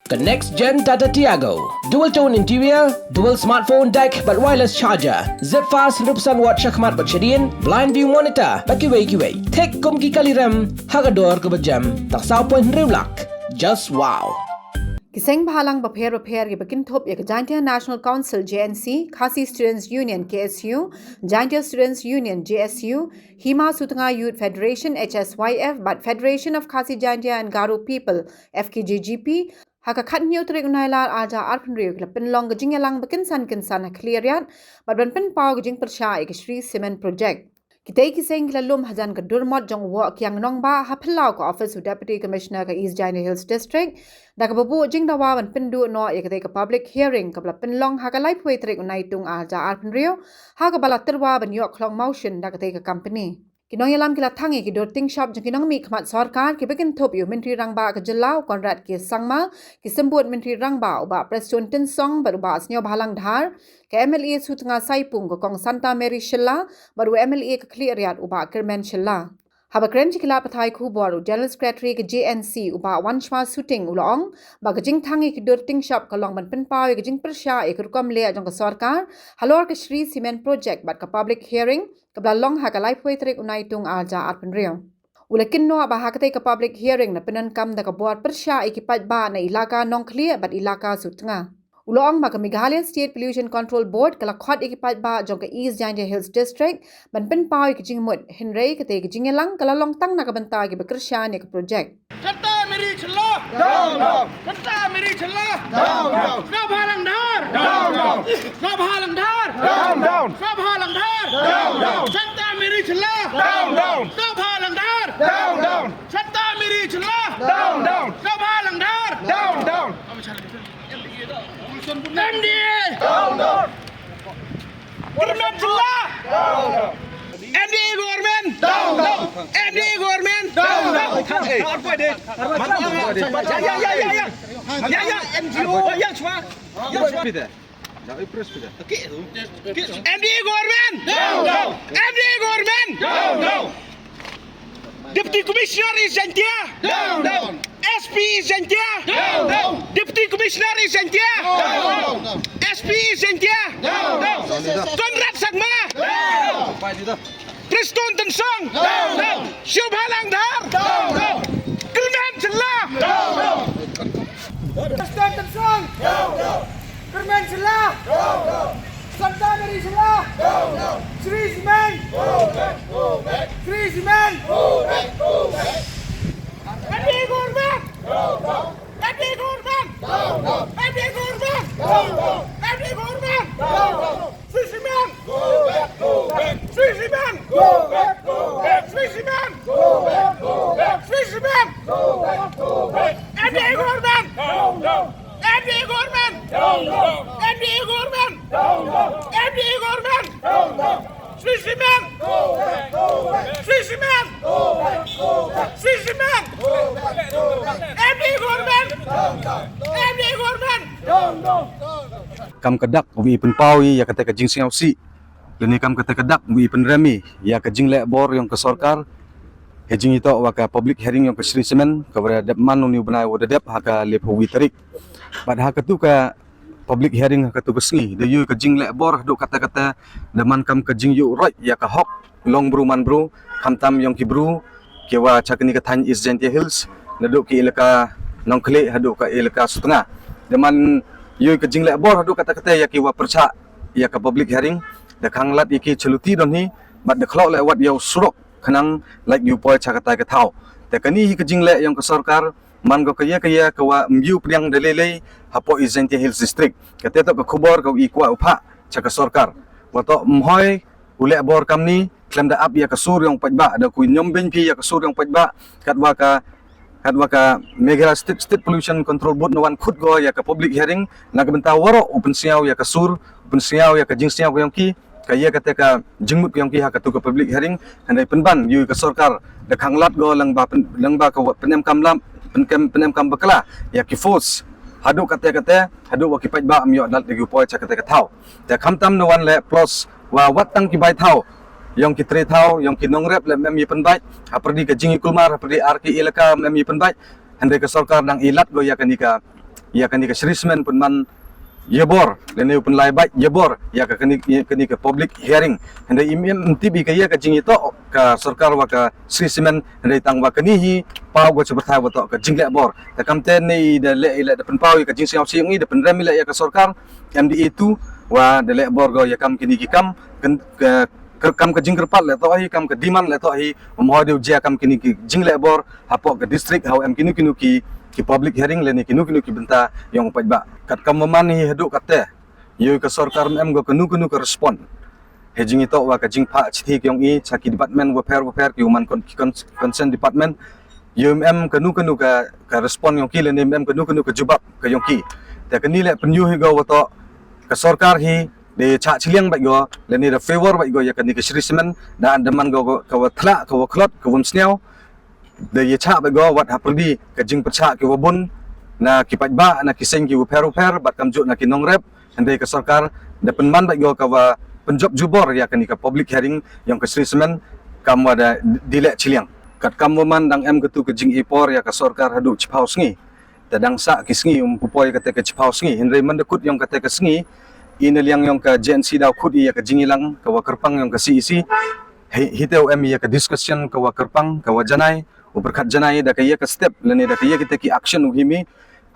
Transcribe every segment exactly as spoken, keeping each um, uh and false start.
Ka next gen Tata Tiago. Dual tone interior, dual smartphone deck bad wireless charger. Zip fast hynriew percent watt shakhmat bad shadien, blind view monitor bad kiwei kiwei. Thik kum ki kali rem ha ka dor kaba jem tang saw point hynriew lak. Just wow. Ki seng bhalang bapher bapher kiba kynthup ïa ka Jaintia National Council, J N C, Khasi Students Union, K S U, Jaintia Students Union, J S U, Hima Sutnga Youth Federation, H S Y F, bad Federation of Khasi Jaintia and Garo People, F K J G P, ha ka khathynñiew tarik u Nailar arhajar arphew hynriew ki la pynlong ka jingïalang ba kynsan kynsan ha Khliehriat bad ban pynpaw ka jingpyrshah ïa ka Shree Cement Project. Kitei ki seng ki la lum hajan ka durmot jong u Woh Kiang Nongbah ha phyllaw ka office u Deputy Commissioner ka East Jaintia Hills District, da kaba buh jingdawa ban pynduh noh ïa katei ka public hearing kaba la pynlong ha ka laiphew tarik u Naitung arhajar arphew hynriew, ha kaba la tyrwa ban ïoh khlong mawshun da katei ka company. Ki nongïalam ki la thang ïa ki dur tyngshop jong ki nongmihkhmat sorkar kiba kynthup ïa u Myntri Rangbah ka jylla u Conrad K Sangma, ki symbud Myntri Rangbah u Bah Prestone Tynsong bad u Bah Sniawbhalang Dhar, ka M L A Sutnga Saipung, ka Kong Santa Mary Shylla bad u M L A ka Khliehriat u Bah Kyrmen Shylla. Haba kren sha ki lad pathai khubor, u General Secretary ka J N C u Bah Wanshwa Suting u la ong ba ka jingthang ïa ki dur tyngshop ka long ban pynpaw ïa ka jingpyrshah ïa ka rukom leh jong ka sorkar halor ka Shree Cement Project bad ka public hearing kaba la long ha ka laiphew tarik u Naitung arhajar arphew hynriew. U la kynnoh ba ha katei ka public hearing la pyndonkam da ka bor pyrshah ïa ki paidbah na ilaka Nongkhlieh bad ilaka Sutnga. U la ong ba ka Meghalaya State Pollution Control Board ka la khot ïa ki paidbah jong ka East Jaintia Hills District ban pynpaw ïa ka jingmut, hynrei katei ka jingïalang ka la long tang na ka bynta kiba kyrshan ïa ka project. Santa Mary Shylla. Down, down. Santa Mary Shylla. Down, down. Sniawbhalang Dhar. Down, down. Sniawbhalang Dhar. Down, down. Sniawbhalang Dhar. Down, down. Santa Mary Shylla. Down, down. Sniawbhalang Dhar. Down, down. Santa Mary Shylla. Down, down. Sniawbhalang Dhar. Down, down. M D A. Down, down. Kyrmen Shylla. Down, down. M D A government. Down, down. M D A government. Down, down. Hey. Ya, ya, ya, ya, ya. Ya, ya, N G O. Ya, ya, chwa. Ya, chwa. M D A government! Down, down! M D A government! Down, down! Deputy Commissioner East Jaintia! Down, down! S P East Jaintia! Down, down! Deputy Commissioner East Jaintia! Down, down! S P East Jaintia! Down, down! Conrad Sangma! Down, down! Prestone Tynsong. Down, down. Sniawbhalang Dhar. Down, down. Kyrmen Shylla. Down, down. Prestone Tynsong. Down, down. Kyrmen Shylla. Down, down. Santa Mary Shylla. Down, down. Shree Cement. Go back, go back. Shree Cement. Go back, go back. Happy Gurbat. Down, down. Happy Gurbat. Down, down. Happy Gurbat. Down, down. Happy Gurbat. Down, down. Shree Cement! Go back, go back! Shree Cement! Go back, go back! Shree Cement! Go back, go back! Shree Cement! Go back, go back! M D A government! Down, down! M D A government! Down, down! M D A government! Down, down! M D A government! Down, down! Shree Cement! Go back, go back! Shree Cement! Go back, go back! Shree Cement! Go back, go back! M D A government! Down, down! M D A government! Down, down! Kam ka dak u i pynpaw i ïa kata ka jingsngewsih. Lane kam kata ka dak u i pynrem i ïa ka jingleh bor yong ka sorkar. He jingïatoh wa ka public hearing yong ka Shree Cement kaba dep man u ni u bnai wa da dep ha ka laiphew wi tarik. Bad ha katu ka public hearing ha katu ka sngi da ïoh ka jingleh bor haduh kata kata da man kam ka jingïuh roi ïa ka hok long bru man bru, khamtam yong ki bru ki wa cha kani ka thaiñ East Jaintia Hills, naduh ki elaka Nongkhlieh haduh ka elaka Sutnga. Da man ïoh ka jingleh bor haduh kata kata ïa ki wa pyrshah ïa ka public hearing, da khang lad ïa ki chaluti don hi, bad da khlok leh wat ïa u surok khnang lait ïu poi cha kata ka thaw. Te kani hi ka jingleh yong ka sorkar man ko ka ïa ka ïa ka wa myu pdiang da lei lei hapoh East Jaintia Hills District. Kata to ka khubor ka i kwah u phah cha ka sorkar. Wa to mhoi u leh bor kamni khlem da ap ïa ka sur yong paidbah, da ku ñiom beiñ phi ïa ka sur yong paidbah, katwa ka, katwa ka Meghalaya State, State Pollution Control Board na wan khut go ïa ka public hearing na ka bynta waroh u pynsngew ïa ka sur, u pynsngew ïa ka jingsngew yong ki, ka ïa kata ka jingmut yong ki ha katu ka public hearing. Hynrei pynban ïa ka sorkar da khang lad go lang ba pyn-, lang ba ka wa-, pynemkam lam, pynkem, pynemkam bakla ïa ki force haduh kata kata, haduh wa ki paidbah am ïoh lad da ki poi cha kata ka thaw. Te khamtam na wan leh plus wa wat tang ki bai thaw yong ki tre thaw yong ki nongrep leh mem ïa pynbait, ha pyrdi ka Jingïakulmar, ha pyrdi ar ki elaka mem ïa pynbait. Hynrei ka sorkar dang i lad go ïa kani ka ïa kane ka Shree Cement pynman ïa bor, lane u pynlai bad ïa bor ïa ka kane, ïa kane ka public hearing. Hynrei im im tip ïa ka, ïa ka jingïatoh ka sorkar wa ka Shree Cement, hynrei tang wa kane hi paw ka jingpyrthai wa toh ka jingleh bor. Te kam te ne i da leh, i leh da pynpaw ïa ka jingsngew sih ïa ngi, da pynrem i leh ïa ka sorkar M D A two wa da leh bor go ïa kam kine ki kam, kan ka, ka, kam ka jingkyrpad leh toh hi, kam ka demand leh toh hi, um hoi de u jia kam kine ki jingleh bor hapoh ka district, ha u em kino kino ki, ki public hearing lane kino kino ki bynta ïong u paidbah. Kat kam wa man hi haduh katte, ïoh ka sorkar em go kano kano ka respond. He jingïatoh wa ka jingphah chithi ki ïong i cha ki department wapher wapher ki u man kon-, ki kon-, concern department. Ïoh em kano kano ka, ka respond ïong ki lane em kano kano ka jubab ka ïong ki. Te kani leh pynïoh hi go wa toh ka sorkar hi de chah chiliang bad go lane da favor bad go ïa kani ka Shree Cement, da da man go ka wa thlah, ka wa khlot, ka wa msniaw. Da ïa chah bad go wat ha pyrdi ka jingpyrshah ki wa bun na ki paidbah, na ki seng ki wapher wapher bad kamjuh na ki nongrep. Hynrei ka sorkar da pynman bad go ka wa pynjop jubor ïa kani ka public hearing ïong ka Shree Cement kam wa da di leh chiliang. Kat kam wa man dang em katu ka jingipor ïa ka sorkar haduh chiphaw sngi. Te dang sah ki sngi um pupoi kata ka chiphaw sngi. Hynrei man da kut ïong kata ka sngi, i na liang ïong ka J N C daw kut ïa ka jingïalang ka wa kyrpang ïong ka C E C. Hi, hi te u em ïa ka discussion ka wa kyrpang, ka wa janai, u pyrkhat janai da ka ïa ka step lane da ka ïa kita ki action u himi.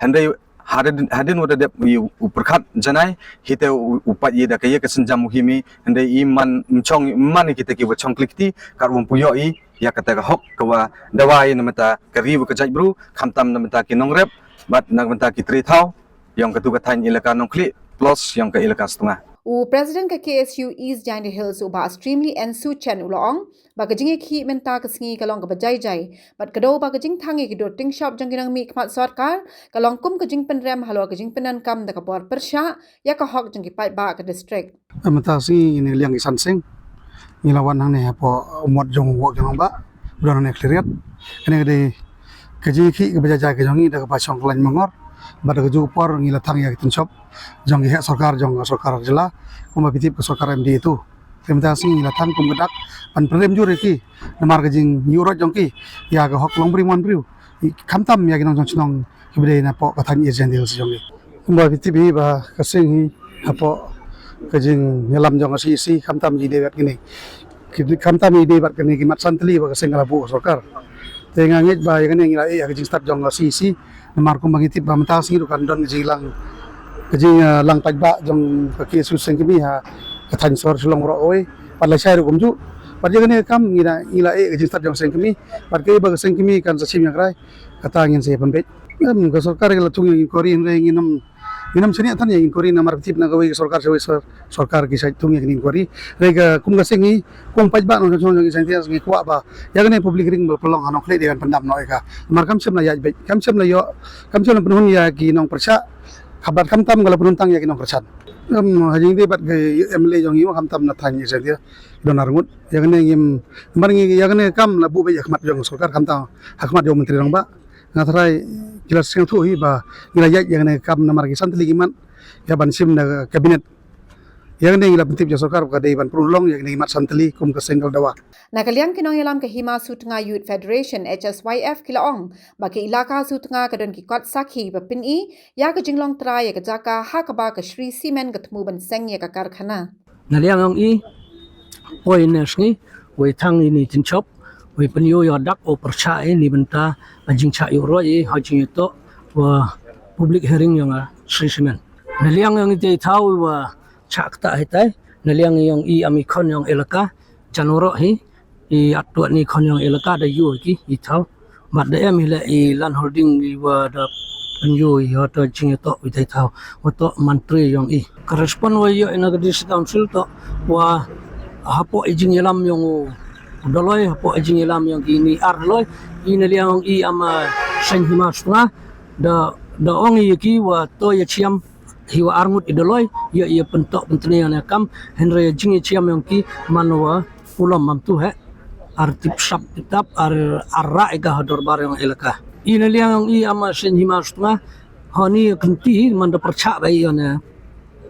Hynrei hadin, hadin wa da dep u, u pyrkhat janai, hi te u, u pat ïa da ka ïa ka synjam u himi. Hynrei i man mchong, man kita ki wa chong klikti, kat wam puyo i ïa kata ka hok ka wa dawa i na mata ka ri wa ka jaitbru, khamtam na mata ki nongrep bad na mata ki trithaw ïong katu ka thaiñ ilaka Nongkhlieh plus ïong ka ilaka Sutnga. U President ka K S U East Jaintia Hills u Bah Streamly N Suchen u la ong ba ka jingïakhih mynta ka sngi ka long ka ba jai jai bad ka daw ba ka jingthang ïa ki dur tyngshop jong ki nongmihkhmat sorkar ka long kum ka jingpynrem halor ka jingpyndonkam da ka bor pyrshah ïa ka hok jong ki paidbah ka district. Mynta sngi ngi liang ki san seng ngi la wan hangne hapoh u mot jong u wok jong ba u don hangne Khliehriat. Kane ka dei ka jingïakhih ka ba jai jai ka jong ngi da ka ba shong ka lain mangor bad da ka juh por ngi la thang ïa ki tynshop jong ki heh sorkar jong ka sorkar jylla kumba phi tip ka sorkar M D A two. Te mynta sngi ngi la thang kum ka dak ban pynrem jur ïa ki namar ka jingïuhroit jong ki ïa ka hok long briew man briew, khamtam ïa ki nongshong shnong ki ba dei napoh ka thaiñ East Jaintia Hills jong ngi. Kumba phi tip hi ba ka seng hi hapoh ka jingïalam jong ka C E C khamtam ji dei bad kine, ki khamtam ji dei bad kine ki mat san tylli ba ka seng ka la buh ka sorkar. Te nga ngeit ba ïa kane ngi la ïeh ïa ka jingstad jong ka C E C. Namar kumba ngi tip ba mynta sngi ruh kan don ka jinglang, ka jing, eh, lang paidbah jong ka K S U seng kmie ha ka thaiñ sor Shillong baroh kawei. Bad lashai ruh kumjuh. Bad ïa kane ka kam ngi la, ngi la ïeh ka jingstad jong ka seng kmie. Bad kaei ba ka seng kmie kan sa shim ïa krai, kata ngin sa ïa pynbeit. Em, ka sorkar ka la thung ïa inquiry, hynrei ngin ym, ngin ym shaniah than ïa inquiry namar phi tip na kawei ka sorkar sha kawei sor-, sorkar ki shait thung ïa kane inquiry. Hynrei ka kum ka seng ngi kum paidbah nongshong shnong jong ki seng ngi kwah ba ïa kane public hearing ba la pynlong ha Nongkhlieh dei ban pyndam noh ïa ka. Namar kam shym la ïaid beit, kam shym la ïoh, kam shym la pynhun ïa ki nongpyrshah. Khamtam, khamtam ka la pynhun tang ïa ki nongkyrshan. Em, ha jingdei bad ka M L A jong ngi khamtam na thaiñ East Jaintia Hills don arngut. Ïa kane ngim, namar ngi ïa kane kam la buh beit ha khmat jong sorkar khamtam ha khmat jong Myntri Rangbah. Nga tharai ki la sngewthuh hi ba ngi la ïaid ïa kane kam namar ki san tylli ki mat ïa ban shim na cabinet. Ïa kane ngi la pyntip ïa sorkar ba ka dei ban pynurlong ïa kane ki mat san tylli kum ka seng ka la dawa. Na ka liang ki nongïalam ka Hima Sutnga Youth Federation, H S Y F, ki la ong ba ka ilaka Sutnga ka don ki kot sakhi ba pyni ïa ka jinglong trai ïa ka jaka ha kaba ka Shree Cement ka thmu ban seng ïa ka karkhana. Na liang ong i, poi ne sngi, wei thang i ni tynshop, wei pynïoh ïa dak u pyrshah i ni bynta, a jingshah ïoh roi i, ha jingïatoh, wa public hearing ïong a Shree Cement. Na liang ong i te thaw wa shah kata hitai, na liang ong i am i khon ïong elaka, jan u roh hi, i atuh ni khon ïong elaka da ïoh ki, i thaw. Bad da em hi leh i land holding i wa da pynïoh i ha ta jingïatoh i tai thaw. Wa toh mantri ïong i. Ka respond wa ïoh i na ka District Council toh wa hapoh i jingïalam ïong u Doloi, hapoh i jingïalam ïong ki ni ar Doloi. I na liang ong i am a Seng Hima Sutnga. Da, da ong i ki wa toh ïa chiam hi wa arngut i Doloi, ïa, ïa pyntok pyntni ïa ne kam, hynrei jingïachiam ïong ki man wa pulom mam tu he. Ar tip sap tip tap, ar, ar ra i ka ha dorbar ïong elaka. I na liang ïong i am a Seng Hima Sutnga, ha ni kynti man da pyrshah ba ïa ne,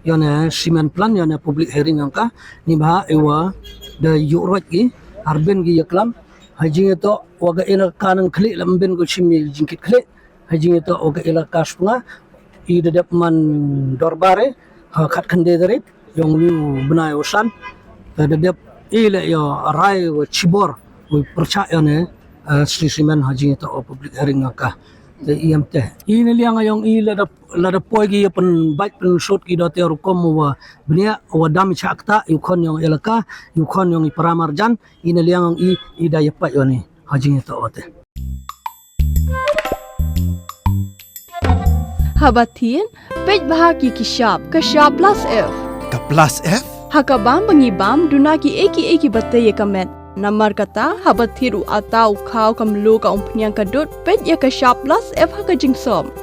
ïa ne cement plant, ïa ne public hearing ïong ka, ni ba i wa da ïuh roi ki, ar bin ki ïa klam, ha jingïatoh wa ka elaka Nongkhlieh lam bin ko shim ïa jingkit khlieh, ha jingïatoh wa ka elaka Sutnga, I da dep man dorbar eh ha khatkhyndai tarik yong u bnai u san. Ka da dep i le yo rai wa chibor u pyrchah yo ne sisimen ha jing ita o public hearing ka. Te i em te i ne liang yong i lada lada poi ki ya pen bait pen sot ki da te rukom wa bniah wa dam chak ta yu khon yong elaka yu khon yong i paramarjan i ne liang yong i i da ya pat yo ne ha jing ita o te. Haba thied, peit bha ki ki shap, ka shap plus F. Ka plus F? Ha ka bam ba ngi bam duna ki eki eki ba tei ïa ka met. Namar kata haba thied u ata u khaw ka mluh ka umphniang ka dud peit ïa ka shap plus F ha ka jingsop.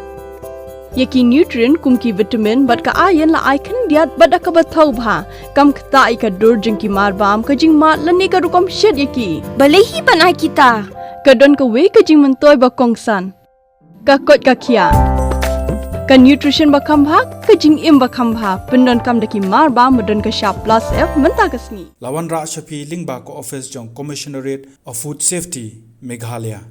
Ïa ki nutrient kum ki vitamin bad ka iron la ai khyndiat bad da kaba thaw bha. Kam ktah ïa ka dur jong ki mar bam ka jingmad lane ka rukom shet ïa ki. Balei hi ban ai kita? Ka don kawei ka jingmyntoi ba kongsan. Ka koit ka khiah. Ka nutrition ba kham bha, ka jingim ba kham bha, pyndonkam da ki mar bam ba don ka shap plus F mynta ka sngi. La wanrah sha phi lyngba ka office jong Commissionerate of Food Safety, Meghalaya.